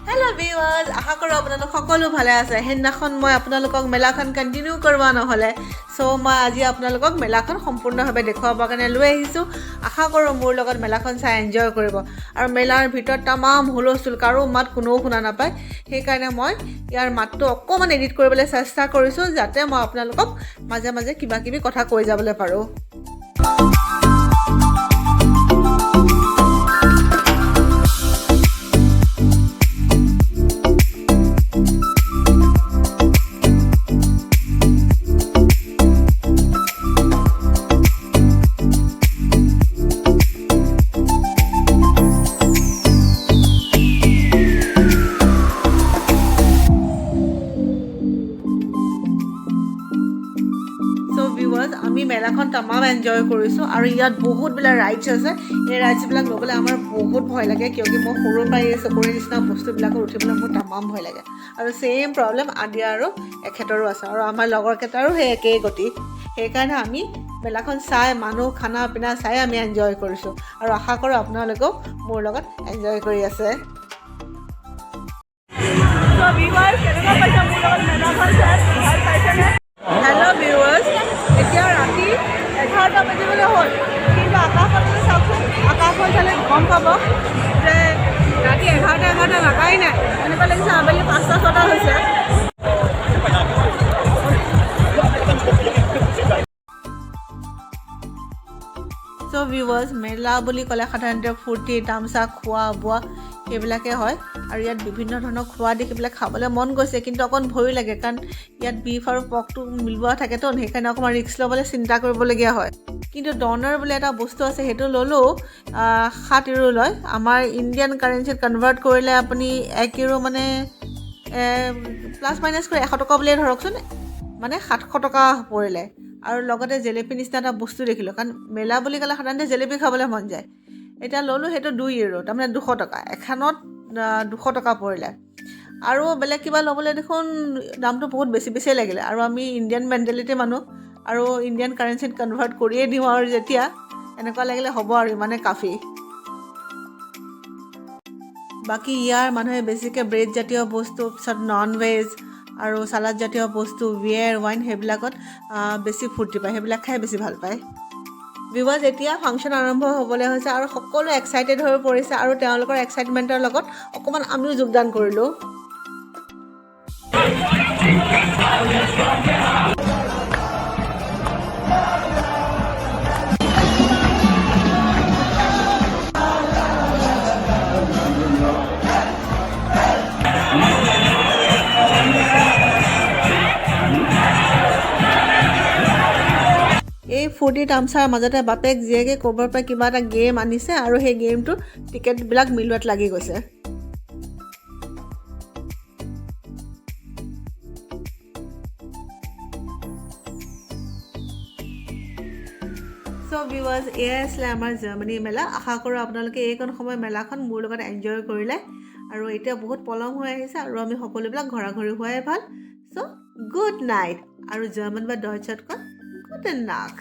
Hello' viewers, আশা কৰোঁ আপোনালোক সকলো ভালে আছে। সেইদিনাখন মই আপোনালোকক মেলাখন কণ্টিনিউ কৰোৱা নহ'লে, চ' মই আজি আপোনালোকক মেলাখন সম্পূৰ্ণভাৱে দেখুৱাবৰ কাৰণে লৈ আহিছোঁ। আশা কৰোঁ মোৰ লগত মেলাখন চাই এনজয় কৰিব। আৰু মেলাৰ ভিতৰত তামাম হুলস্থুল, কাৰো মাত কোনেও শুনা নাপায়। সেইকাৰণে মই ইয়াৰ মাতটো অকণমান এডিট কৰিবলৈ চেষ্টা কৰিছোঁ, যাতে মই আপোনালোকক মাজে মাজে কিবা কিবি কথা কৈ যাবলৈ পাৰোঁ। চ' ভিউৱাৰ্ছ, আমি মেলাখন তামাম এনজয় কৰিছোঁ আৰু ইয়াত বহুতবিলাক ৰাইডছ আছে। এই ৰাইডছবিলাক ল'বলৈ আমাৰ বহুত ভয় লাগে, কিয়কি মই সৰুৰ পৰাই এই চকৰিৰ নিচিনা বস্তুবিলাকত উঠিবলৈ মোৰ তামাম ভয় লাগে। আৰু ছেইম প্ৰব্লেম আদিয়া আৰু এখেতৰো আছে আৰু আমাৰ লগৰকেইটাৰো সেই একেই গতি। সেইকাৰণে আমি মেলাখন চাই, মানুহ, খানা পিনা চাই আমি এনজয় কৰিছোঁ আৰু আশা কৰোঁ আপোনালোকেও মোৰ লগত এনজয় কৰি আছে। কেনেকুৱা পাইছে মোৰ লগত মেলাখন চাই? ভাল পাইছেনে? হেল্ল' ভিউৱাৰ্ছ, এতিয়া ৰাতি 11টা বাজিবলৈ হ'ল, কিন্তু আকাশখনলৈ চাওকচোন। আকাশখন চালে গম পাব যে ৰাতি 11টা 11টা লগাই নাই। এনেকুৱা লাগিছে আবেলি 5টা 6টা হৈছে। চ' ভিউৱাৰ্ছ, মেলা বুলি ক'লে সাধাৰণতে ফূৰ্তি তামচা, খোৱা বোৱা সেইবিলাকে হয়। আৰু ইয়াত বিভিন্ন ধৰণৰ খোৱা দেখি পেলাই খাবলৈ মন গৈছে, কিন্তু অকণ ভয়ো লাগে, কাৰণ ইয়াত বিফ আৰু পৰ্কটো মিলোৱা থাকেতো, সেইকাৰণে অকণমান ৰিস্ক ল'বলৈ চিন্তা কৰিবলগীয়া হয়। কিন্তু ডনাৰ বুলি এটা বস্তু আছে, সেইটো ল'লেও 7 ইউৰো লয়। আমাৰ ইণ্ডিয়ান কাৰেঞ্চিত কনভাৰ্ট কৰিলে আপুনি 1 ইউৰো মানে প্লাছ মাইনাছ কৰি 100 টকা বুলিয়ে ধৰকচোন, মানে 700 টকা পৰিলে। আৰু লগতে জেলেপি নিচিনা এটা বস্তু দেখিলোঁ, কাৰণ মেলা বুলি ক'লে সাধাৰণতে জেলেপি খাবলৈ মন যায়। এতিয়া ল'লোঁ, সেইটো 2 ইউৰো, তাৰমানে 200 টকা। এখনত 200 টকা পৰিলে। আৰু বেলেগ কিবা ল'বলৈ দেখোন দামটো বহুত বেছি বেছিয়ে লাগিলে। আৰু আমি ইণ্ডিয়ান মেণ্টেলিটি মানুহ আৰু ইণ্ডিয়ান কাৰেঞ্চিত কনভাৰ্ট কৰিয়ে দিওঁ। আৰু যেতিয়া এনেকুৱা লাগিলে হ'ব আৰু ইমানে কাফি। বাকী ইয়াৰ মানুহে বেছিকৈ ব্ৰেড জাতীয় বস্তু, পিছত নন ভেজ আৰু চালাড জাতীয় বস্তু, বিয়েৰ, ৱাইন সেইবিলাকত বেছি ফূৰ্তি পায়, সেইবিলাক খাই বেছি ভাল পায়। ভিউৱাৰ্ছ, এতিয়া ফাংচন আৰম্ভ হ'বলৈ হৈছে আৰু সকলো এক্সাইটেড হৈ পৰিছে আৰু তেওঁলোকৰ এক্সাইটমেণ্টৰ লগত অকণমান আমিও যোগদান কৰিলোঁ। এই ফূৰ্তি তামচাৰ মাজতে বাপেক জীয়েকে ক'ৰবাৰ পৰা কিবা এটা গেম আনিছে আৰু সেই গেমটোৰ টিকেটবিলাক মিলোৱাত লাগি গৈছে। চ' ভিউৱাৰ্ছ, এয়াই আছিলে আমাৰ জাৰ্মানী মেলা। আশা কৰোঁ আপোনালোকে এইকণ সময় মেলাখন মোৰ লগত এনজয় কৰিলে। আৰু এতিয়া বহুত পলম হৈ আহিছে আৰু আমি সকলোবিলাক ঘৰা ঘৰি হোৱাই ভাল। চ' গুড নাইট। আৰু জাৰ্মান বা ডইচত কয় "Gute Nacht"।